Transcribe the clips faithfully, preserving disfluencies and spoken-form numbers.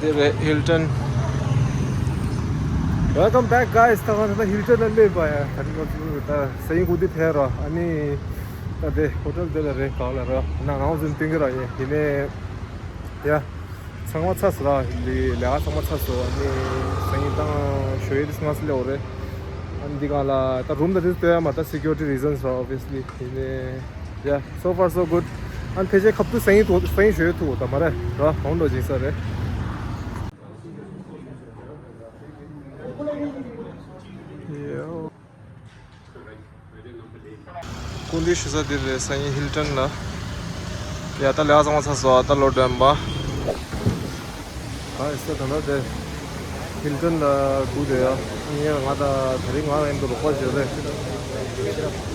འདི་རེད་ཧིལ་ཊོན། Welcome back, guys. ད་ང་ད་ཧིལ་ཊོན་ལ་སླེབས་པ་ཡ། ད་ནི་ང་ཚོ་ད་སང་ཉིན་དགོང་དུས་ཕེབས་རོགས། ཨ་ནི་ད་དེ་ཧོ་ཊེལ་དེ་ལ་རེད། ག་ལ་རོགས་ན་ང་ཚོ་སྟོན་གི་ར་ཡིན། ཡིན་ནའི་ཡ། ཚང་མ་ཚར་སོང་ར། ལས་ལས་ཀ་ཚང་མ་ཚར་སོང་། ཨ་ནི་སང་ཉིན་དང་ཞོགས་ཡིན་དུས་སྔ་སེ་སླེབས་འོ་རེད། ཨ་ནི་འདི་གང་ལ་ད་རུམ་དང་དེ་ཚོ་སྟོན་ཡ་མ་རེད། ད་སི་ཀུ་རི་ཊི་རི་ཛན་སི་ར། ཨོབ་བི་ཡ་སི་ལི་ཡིན་ནའི་ཡ། སོ་ཕར་སོ་གུཌ། ཨ་ནི་ཕལ་ཆེར་ཁ་ཐུག་སང་ཉིན་ཐུག་སང་ཉིན་ཞོགས་ཡིན་ཐུག་ད་མ་རེད་ར། གང་འགྲོ་སྦྱིན་ས་རེད། ཡོ། སྐུ་མདུན་ཞུ་ས་འདིར་རེད། སང་ཉིན་ཧིལ་ཊོན་ལ། ཡ་ད་ལས་ཀ་ཚང་མ་ཚར་སོང་། ད་ལོ་དྲན་པ། ཨ་ཨེ་ས་ད་ལྟ་དེ་ཧིལ་ཊོན་ལ་སྒུག་བསྡད་ཡ། ངས་ང་ད་དེ་རིང་ང་ཡིན་དུ་རོགས་པ་ཞིག་ཡོད་རེད།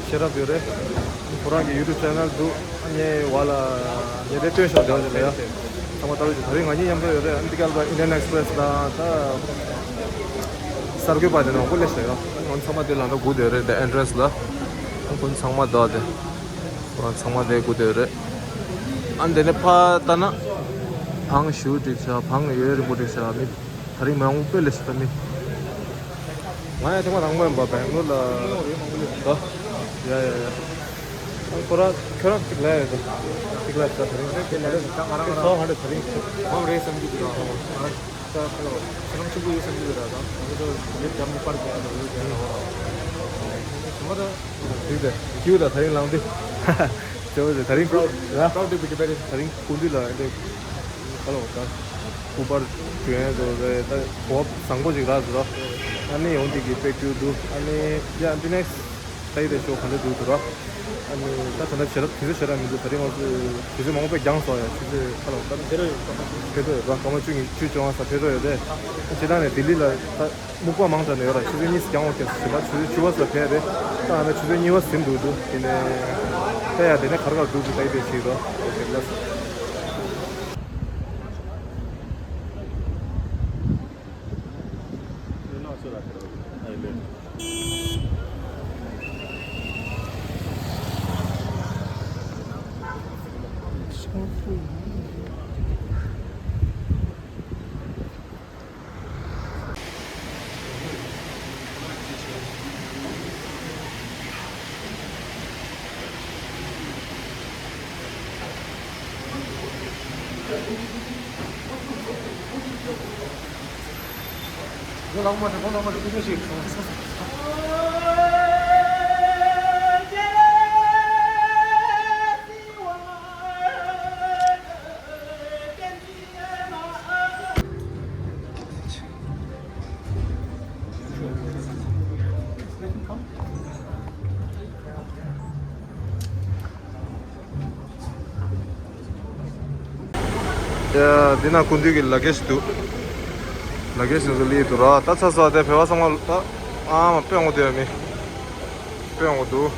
ཤེས་རབ་ཡོད་རེད། ཁོ་རང་གི་ཡུ་ཊུབ་ཆེ་ནལ་འདུག་ངའི་བ་ལ་ངས་དེ་སྟོན་ཤོག་འདྲ་ཞིག་ལ་ཡ། ཚང་མ་ལྟ་བུ་ཞིག་དེ་རིང་ང་གཉིས་མཉམ་དུ་ཡོད་རེད། ཨ་ནི་འདི་ག་ལ་ཨིན་ཌི་ཡན་ཨེག་སི་པི་རེ་སི་དང་ད་གསར་འགོད་པ་དེ་ནང་ཁོ་སླེབས་ཤག་ཡོད། ང་ཚང་མ་དེ་ལ་འགྲོ་སྒུག་བསྡད་རེད། དེ་ཨེན་ཊི་རན་སི་ལ་ཁོ་ཚང་མ་འདུག་དེ། ཁོ་རང་ཚང་མ་དེ་སྒུག་བསྡད་རེད། ཨ་ནི་དེ་ནས་ཕར་ལྟ་ན་བང་ཞུ་འགྲིག་ཤག་བང་ཡོད་རིང་པོ་འགྲིག་ཤག་མི་དེ་རིང་མང་པོ་དཔེ་སླེབས་ཤག་ད་མི། ང་ཡང་ཐེངས་མ་དང་པོ་ཡིན་པ་བེང་ལོར་ལ། ད་ཡ་ཡ་ཡ། ཨ་ཁོ་རང་ཁྱོད་རང་གཅིག་ལ་ཡ་ད་གཅིག་ལ་ད་དེ་རིང་ད་ང་རང་ད་དེ་རིང་ཁོ་རང་རེད་བསམ་གྱི་འདུག་ང་རང་ད་ཁ་ལོ་ཁྱོད་རང་ཆེན་པོ་ཡོད་བསམ་གྱི་འདུག་ད་ང་ཚོ་ལེབ་རྒྱབ་ནས་པར་རྒྱག་ཡ་ལ་ཡོད་ཀྱང་ད་ང་ད་ཁྱོད་ད་ད་དེ་རིང་ལངས་དུས་ཅོ་ཅོ་ད་རིང་ད་རིང་ཁོང་འདི་ལ་ཨེ་འདྲ་ཧ་ལོ་ད་སྐུ་པར་བྱོན་ཡ་དོ་རེད། ད་གོ་བཟང་པོ་ཅིག་རག་ཟེར་རོ། ཨ་ནི་ཡོང་དེ་གི་དཔེ་སྐྱིད་འདུག་ཨ་ནི་ཡ་འདི་ནེག་སི་ད་ཡི་དེ་ཤོག་ག་འདྲ་འདུག་ཟེར་རོ། ཨ་ནི་ད་ད་ལྟ་ཞེ་དྲག་དུས་ཚོད་ཞེ་དྲག་མི་འདུག་ད་རིང་ང་ཚོ་དུས་ཚོད་མང་པོ་རྒྱང་སོང་ཡ། ཆུ་ཚོད་ཧ་ལོ་ད་ཕེ་རོ་ཡོད་ཕེ་རོ་ཡོད་རོ། སྐར་མ་བཅུ་གཉིས་བཅུ་བཅོ་ལྔ་ས་ཕེ་རོ་ཡོད་དེ། ཨ་ཅི་ད་ནས་ལྡི་ལི་ལ་ད། སྨུག་པ་མང་དྲགས་ནས་ཡོད་ར། ཆུ་ཚོད་གཉིས་སུ་རྒྱང་བ་ཁེལ་སོང་། ཞིམ་པ་ཆུ་ཚོད་བཅུ་པ་སུ་ལ་ཕེབས་རེད། ད་ཨ་ན་ཆུ་ཚོད་གཉིས་པ་ཟིན་འདུག་འདུག་དེ་ནས་ད་ཡ་དེ་ནས་ག་རེ་ག་རེ་འདུག་འདུག་ད་ཡི་དེ་བྱེད་རོ། ཨོ་ཁེ་ལགས་སོ། ཡ། འདི་ན་སྐུ་མདུན་གྱི་ལ་གེ་ཤི་འདུག་ལ་གེ་ཤི་འདུག་ལི་འདུག་ར། ད་ཚ་ཚ་དེ་བོད་པ་ཚང་མ་ད་ཨ་མ་དཔེ་ཡོང་གི་འདུག་ཡ། མི་དཔེ་ཡོང་གི་འདུག་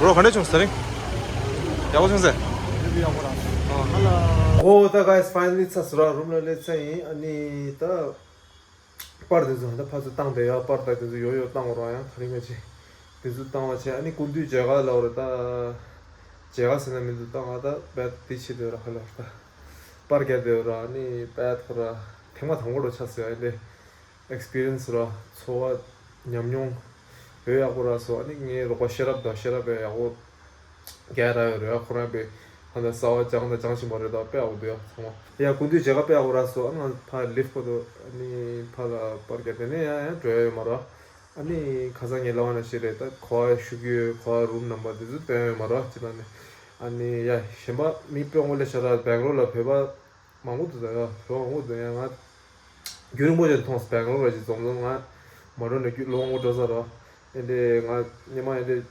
རོ། ག་འདྲ་བྱུང་ཟེར་རིང་། ཡག་པོ་བྱུང་ཟེར། ཨོ་ད་guys, finally ཚ་སུ་ར་རུམ་ལ་སླེབས་ཚར་ཡིན། ཨ་ནི་ད། པར་དེ་ཚོ་ད་ཕར་ཚུར་བཏང་བསྡད་ཡོད། པར་དང་དེ་ཚོ་ཡོ་ཡོ་བཏང་བ་རང་ཡང་ད་རིང་ང་ཆེ་དེ་ཚོ་བཏང་བ་ཆེ། ཨ་ནི་སྐུ་མདུན་མཇལ་ཁ་ལ་བར་ད་མཇལ་ཁ་ཟེར་ན་མི་འདུག་ད་ང་ད་བད་དེ་ཆེ་དེ་ར་ཧ་ལ་བར་ད་པར་རྒྱག་དེ་ར། ཨ་ནི་བད་ཁོ་ར་ཐེངས་མ་དང་པོ་ར་ཆགས་ཟེར། ཨ་ནི་ཨེག་སི་པི་རི་ཡན་སི་ར་ཚོར་བ་ཉམས་མྱོང་ཡོད་ཡག་པོ་རག་སོང་། ཨ་ནི་ངའི་རོགས་པ་ཤེས་རབ་དང་ཤེས་རབ་ཡང་ཡག་པོ་རྒྱག་རག་ཡོད་རེད། ཁོ་རང་པས་ཧ་ད་གསར་པ་སྦྱངས་དང་སྦྱང་བཞིན་པ་རེད། ད་དཔེ་ཡག་པོ་འདུག་ཡ་ཚང་མ། ཡ་སྐུ་མདུན་མཇལ་ཁ་དཔེ་ཡག་པོ་རག་སོང་། ཨ་ང་ཕར་ལིབ་ཁོ་ཐོག་ཨ་ནི་ཕར་ལ་པར་རྒྱག་དེ་ནས་ཡང་ཡང་འགྲོ་ཡ་ཡོད་མ་རེད། ཨ་ནི་ཁ་སང་ངས་ལབ་པ་ནང་བཞིན་རེད། ད་ག་པར་བཞུགས་ཡོད། ག་པར་རུམ་ནམ་བར་དེ་ཚོ་སྟོན་ཡ་ཡོད་མ་རེད། ཅི་ད་ནི་ཨ་ནི་ཡ་གཞན་པ་མི་དཔེ་ངོ་ལས་ཤ་ར་སྦེང་ལོར་ལ་བོད་པ་མང་པོ་འདུག་ད་ཡ་བོད་པ་མང་པོ་འདུག་ཡ་ང་རྒྱུན་རིང་པོ་ཅིག་མཐོང་སོང་། སྦེང་ལོར་ལ་ཅིག་འཛོམས་འཛོམས། ང་མ་འགྲོ་ནས་རྒྱུན་ལོ་མང་པོ་འགྲོ་ས་རེད། ཨེ་འདྲས་ང་སྔོན་མ་ཨེ་འདྲས་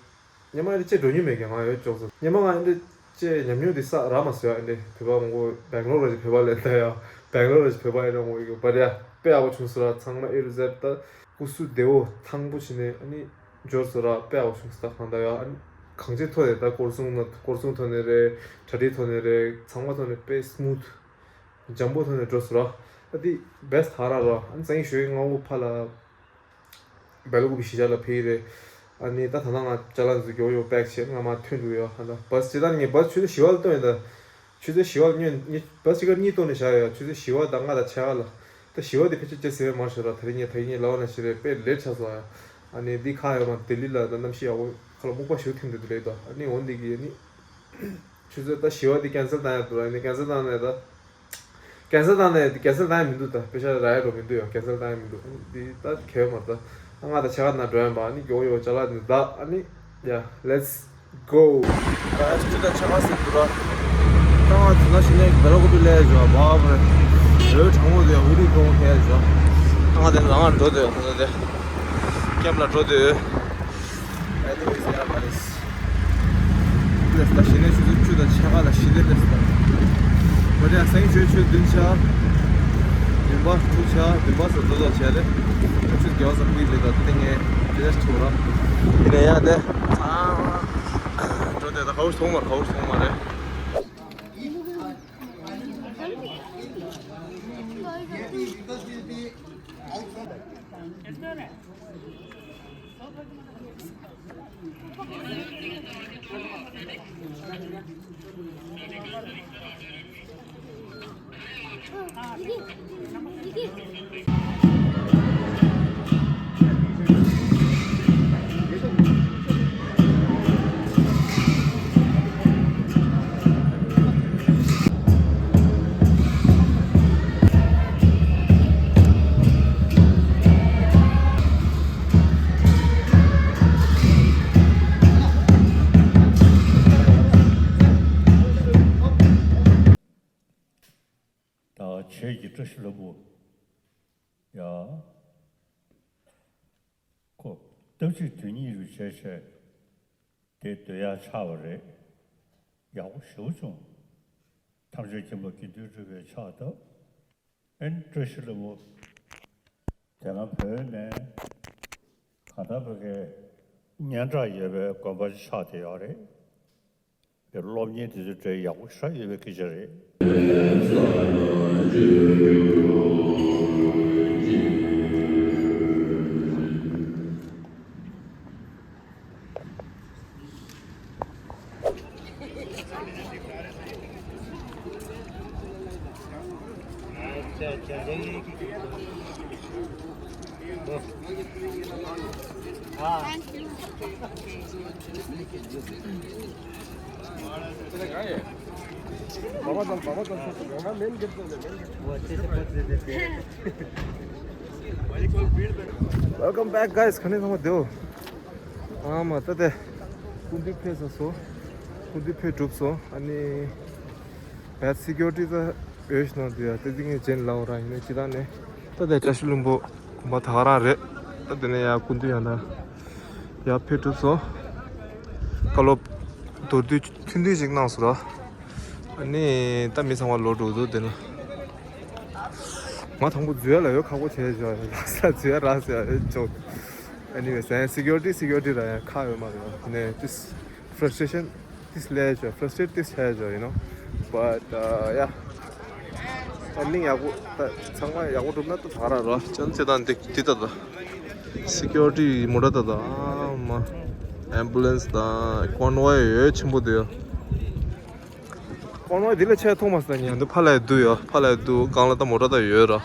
སྔོན་མ་ཨེ་འདྲས་ཅིག་འགྲོ་མྱོང་མེད་ཀྱང་ང་ཡོད་ཅོག་ཙམ་སྔོན་མ་ང་ཨེ་འདྲས་ཅིག་ཉམས་མྱོང་དེ་བསགས་རག་མ་སོང་ཡ། ཨེ་འདྲས་བོད་པ་མང་པོ་སྦེང་ལོར་ལ་ཅིག་བོད་པ་ལེན་ད་ཡ། སྦེང་ལོར་ལ་ཅིག་བོད་པ་ཨེ་འདྲས་མང་པོ་ཡོད་པ་རེད་ཡ། དཔེ་ཡག་པོ་བྱུང་སོང་ར། ཚང་མ་ཨེ་ཊུ་ཛེཌ་ད་སྐུ་གཟུགས་བདེ་པོ་ཐང་པོ་བྱས་ནས་ཨ་ནི་འབྱོར་སོང་ར། དཔེ་ཡག་པོ་བྱུང་སོང་ད་གང་ལྟར་ཡ། ཨ་ནི་གང་ཅིའི་ཐོག་ནས་ད་སྐོར་སྲུང་ན་སྐོར་སྲུང་ཐོག་ནས་རེད། གྲ་སྒྲིག་ཐོག་ནས་རེད། ཚང་མ་ཐོག་ནས་དཔེ་སི་མུ་ཐི་འཇམ་པོ་ཐོག་ནས་འགྲོ་སོང་ར། ཨ་དེ་བེ་སི་ཊི་ཧ་ར་ར། ཨ་ནི་སང་ཉིན་ཞོགས་ཀྱི་སྔ་པོ་ཕར་ལ་སྦེལ་ཀོབ་གཞིས་ཆགས་ལ་ཕེབས་ཀྱི་རེད། ཨ་ནི་ད་ད་ལྟ་ང་ཅ་ལག་འཛུལ་མགྱོགས་མགྱོགས་པེག་བྱས། ང་མར་ཐོན་འགྲོ་ཡོད། ཧ་ད་བ་སི་ཇི་ལྟར་ངས་བ་སི་ཆུ་ཚོད་བཞི་པ་ལ་བཏོན་ཡིན། ད་ ཆུ་ཚོད་བཞི་པ་ཉོན་ཉི་བ་ཅིག་གཉིས་གཏོང་ནས་བཞག་ཡོད། ཆུ་ཚོད་བཞི་པ་དང་ལྔ་དང་ཕྱེད་ཀ་ལ། ད་བཞི་པ་དེ་ཕལ་ཆེར་ཅི་ཟེར་བས་མ་ཤོད་ར། ད་རིང་ངས་ད་ཡིན་ངས་ལབ་ན་ཞེས་རེད། དཔེ་ལེ་ཆགས་སོང་ཨ། ཨ་ནི་འདི་ཁ་ཡོད་མ་ལྡི་ལི་ལ་ད་གནམ་གཤིས་ཡག་པོ་ཁ་ལ་སྨུག་པ་ཞིག་ཐིམ་བསྡད་འདུག་ལེ། ད་ཨ་ནི་འོ་འདི་གི་ཨ་ནི་ཆུ་ཚོད་ད་བཞི་པ་དེ་ཀན་སེལ་བཏང་ཡག་འདུག་ར། ཨ་ནི་ཀན་སེལ་བཏང་ནས་ད། ཀན་སེལ་བཏང་ནས་ཀན་སེལ་བཏང་ཡ་མི་འདུག་ད་པེ་ཤ་རག་ཡ་འགྲོ་མི་འདུག་ཡ། ཀན་སེལ་བཏང་ཡ་མི་འདུག་འདི་ད་གལ་མ་ད། ཨ་ང་ད་ཆ་ག་ན་འགྲོ་ཡ་མ་ནི་མགྱོགས་ཡོད་ཅ་ལག་འདི་ད་ཨ་ནི་ཡ་let's go། ད་ཅི་ད་ཆ་ག་ཟེར་འདུག་ར། ད་ང་དེ་ན་ཞི་ནས་བེ་ལ་ཀོ་པི་ལས་བྱོ་བ་བ་རེ། འོད་གྲང་མོ་དེ་ཧུ་རི་ཀོང་ཁེ་བྱོ། ད་ང་དེ་ན་ང་འགྲོ་དེ་ཡོད་ད་དེ། ཀེམ་ལ་འགྲོ་དེ་ཡོད། Anyways, yeah, but it's ལས་ད་ཞི་ནས་ཆུ་ཚོད་བཅུ་དང་ཕྱེད་ཀ་ལ་ཞི་ནས་ལས་ད། ང་དེ་སེང་ཆོས་ཆོས་བདུན་ཆ། བདུན་པ་དྲུག་ཆ། བདུན་པ་སོ་དོ་དོ་བྱས་རེད། ཆུ་ཚོད་བརྒྱ་ཙམ་ཕུད་ལས་ད་དེ་ངས་དེ་ལས་ཆུ་ར། དེ་ནས་ཡ་དེ། ཨ། འགྲོ་དེ་ད་གའུ་སོང་མ་རེད། གའུ་སོང་མ་རེད། ད་བྱེས་ཀྱི་བཀྲ་ཤིས་ལྷུན་པོ་ཡ། ཁོ་སྟབས་གཅིག་དོན་གཉིས་རུ་བྱས་བྱས་དེ་སྡོད་ཡག་ཆགས་པ་རེད། ཡག་པོ་ཞེ་པོ་བྱུང་། ཐམས་ཅད་མཁྱེན་པ་དགེ་འདུན་གྲུབ་པའི་ཕྱག་ཏུ། ཨེན་བཀྲ་ཤིས་ལྷུན་པོ། དེ་སྔ་བོད་ནས་གང་ལྟར་ཕ་གིའི་སྙན་གྲགས་ཡོད་པའི་དགོན་པ་ཆགས་བསྡད་ཡོད་རེད། དེ་སློབ་གཉེར་དེ་ཚོ་གྲས་ཡག་པོ་ཞེ་དྲག་ཡོད་པའི་སྐད་ཆ་རེད། Welcome back, guys. ཁ་ནས་ཚང་མ་བདེ་པོ། ཨ་མ་ད་དེ། སྐུ་མདུན་ཕེབས་སོང་། སྐུ་མདུན་ཕེབས་གྲུབ་སོང་། ཨ་ནི། བད་སི་ཀུ་རི་ཊི་ད་འོས་ཤིག་གནང་འདུག་ཡ། དེ་ཚིག་ངས་རྗེས་ལ་འོ་ར་ཡིན་ན་ཅི་ད་ནས། ད་དེ་བཀྲ་ཤིས་ལྷུན་པོ་དགོན་པ་ད་ག་རང་རེད། ད་དེ་ནས་ཡ་སྐུ་མདུན་ཡང་ད་ཡ་ཕེབས་གྲུབ་སོང་། བཀའ་སློབ་མདོར་བསྡུས་ཐུང་ཐུང་ཞིག་གནང་སོང་ར། ཨ་ནི་ད་མི་ཚང་མ་ལོག་འགྲོ་འདུག་དེ་ལ། ང་དང་པོ་འཛུལ་ཡ་ལ་ཡོད་ཁག་པོ་བྱས་བྱས་ལ་ས་འཛུལ་ཡ་ར་ཟེར་ཡ་ཡོད་ཅོག Anyways, and security, security ར་ཡ་ཁག་ཡོད་མ་རེད། ནས་ཏིས་frustration ཏིས་སླེབས་བྱས། Frustrate ཏིས་བྱས་བྱས། you know, but uh, yeah, ending ཡག་པོ། ད་ཚང་མ་ཡག་པོ་གྲུབ་ན་ད་ད་ར་ར་ཅན་ཚེ་དང་འདི་འདི་ད་ད་security མོ་ཊ་ད་ད་ཨ་མ་ambulance དང་convoy ཡོད་ཆེན་པོ་དེ་ཡོད། convoy འདི་ལས་ཆེ་མཐོང་མ་སོང་ཉན་དུ་ཕ་ལ་འདུག་ཡོད། ཕ་ལ་འདུག་སྒང་ལ་ད་མོ་ཊ་ད་ཡོད་ར།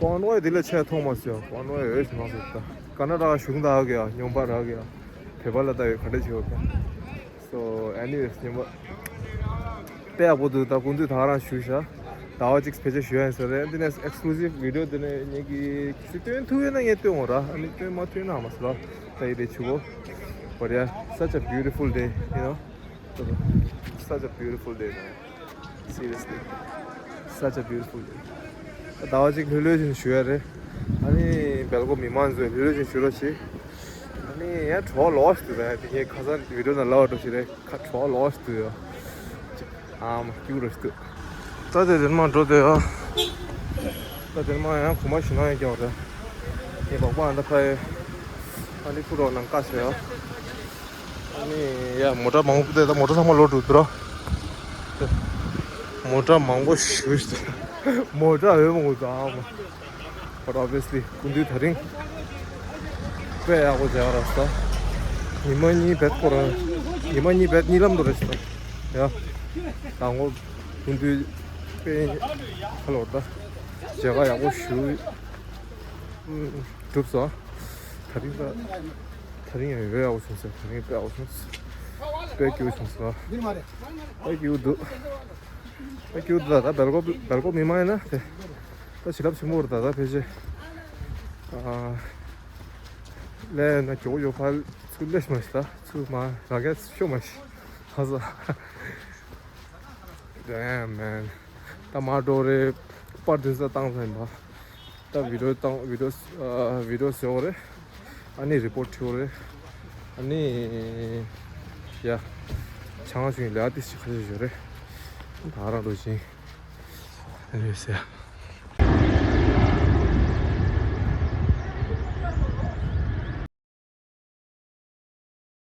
convoy འདི་ལས་ཆེ་མཐོང་མ་སོང་། convoy ཡོད་ཆེ་མ་སོང་ད། ཀ་ན་ཌ་གཞུང་ད་གི་ཡ་ཉོན་པ་ར་གི་ཡ་བོད་པ་ལ་ད་ཡོད་ག་འདྲ་ཆེ་བ་ད། so anyways ཉོན་པ་དཔེ་ཡག་པོ་འདུག་ད་སྐུ་མདུན་ད་ག་རང་བཞུགས་ཤག་ཟླ་བ་གཅིག་ཕལ་ཆེར་བཞུགས་ཡ་ཡིན་ས་རེད། འདི་ནས་exclusive video འདི་ནས་ངེད་ཀྱིས་སྟོན་ཐུབ་ཡོད་ན་ངས་སྟོན་འོང་ར། ཨ་ནི་སྟོན་མ་ཐུབ་ན་མ་སོང་ར། ད་ཡི་རེད་ཆུ་བོ། But yeah, such a beautiful day, you know. Such a beautiful day, man. Seriously. Such a beautiful day. ཟླ་བ་གཅིག་ལྷོད་ལྷོད་བཞིན་བཞུགས་ཡ་རེད། ཨ་ནི་སྦེལ་ཀོབ་མི་མང་ཚོས་ལྷོད་ལྷོད་བཞིན་བཞུགས་རོགས་བྱེད། ཨ་ནི་ཡང་བྲོ་བ་ལོག་ཤི་འདུག་ད་ཡ། དེ་ངས་ཁ་སང་བི་ཌི་ཡོ་ནང་ལབ་པ་འདྲ་ཞིག་རེད། ཁ་བྲོ་བ་ལོག་ཤི་འདུག་ཡ། ཨ་མ་སྐྱུག་ར་ཤི་འདུག་ད་དེ་དེར་མ་འགྲོ་དེ་ཡ། ད་དེར་མ་ཡང་གོང་མ་ཞིག་ན་ཡང་སྐྱོ་རེད། ངས་སྦག་སྦག་ཨ་འདྲ་ཕ་ཡི་ཨ་ནི་ཕུ་རོགས་ནང་བཀའ་ཟེར་ཡ། ཨ་ནི་ཡ་མོ་ཊ་མང་པོ་དེ་ད་མོ་ཊ་ཚང་མ་ལོག་འགྲོ་འདུག་ར། མོ་ཊ་མང་པོ་ཞིག་མོ་ཊ་འོས་མང་པོ་ཙམ། But obviously སྐུ་མདུན་དེ་རིང་དཔེ་ཡག་པོ་མཇལ་ར་ས། ཉི་མ་གཉིས་བེད་ཁོ་ར། ཉི་མ་གཉིས་བེད་གཉིད་ལམ་དུ་རེ་ས། ཡ། དང་པོ། ཀུན་འདུས་དཔེ་ཁ་ལོ་ད་མཇལ་ཁ་ཡག་པོ་ཞུ་གྲུབ་སོང་། ད་རིང་ད་ད་རིང་ཡང་ཡོད་ཡག་པོ་བྱུང་སོང་། ད་རིང་དཔེ་ཡག་པོ་བྱུང་སོང་། དཔེ་སྐྱིད་པོ་བྱུང་སོང་། དཔེ་སྐྱིད་པོ་འདུག་དཔེ་སྐྱིད་པོ་འདུག་ད་ད་སྦེལ་ཀོབ་སྦེལ་ཀོབ་མི་མང་ཡིན་ན་དེ་ད་བྱིན་རླབས་ཆེན་པོ་རེད། ད་ད་ཕལ་ཆེར་ཨ་ལས་ན་མགྱོགས་མགྱོགས་ཕར་ཚུར་ལས་མ་ཤི། ད་ཚུར་མ་རང་གས་ཤོ་མ་ཤི། ཧ་ས། Damn man. ད་མ་འགྲོ་རེད། པར་འདི་ཚོ་བཏང་ཚར་ཡིན་པ། ད་བི་ཌི་ཡོ་བཏང་བི་ཌི་ཡོ་ཨ་བི་ཌི་ཡོ་བཟོ་རེད། ཨ་ནི་རི་པོར་ཊི་བྲིས་རེད། ཨ་ནི་ཡ་ཆང་ཞུ་ཡིན་ལ་ཏི་ཞིག་ཁ་ཤས་ཞུ་རེད། ད་རང་འགྲོ་ཅིང་རེད་ཟེར།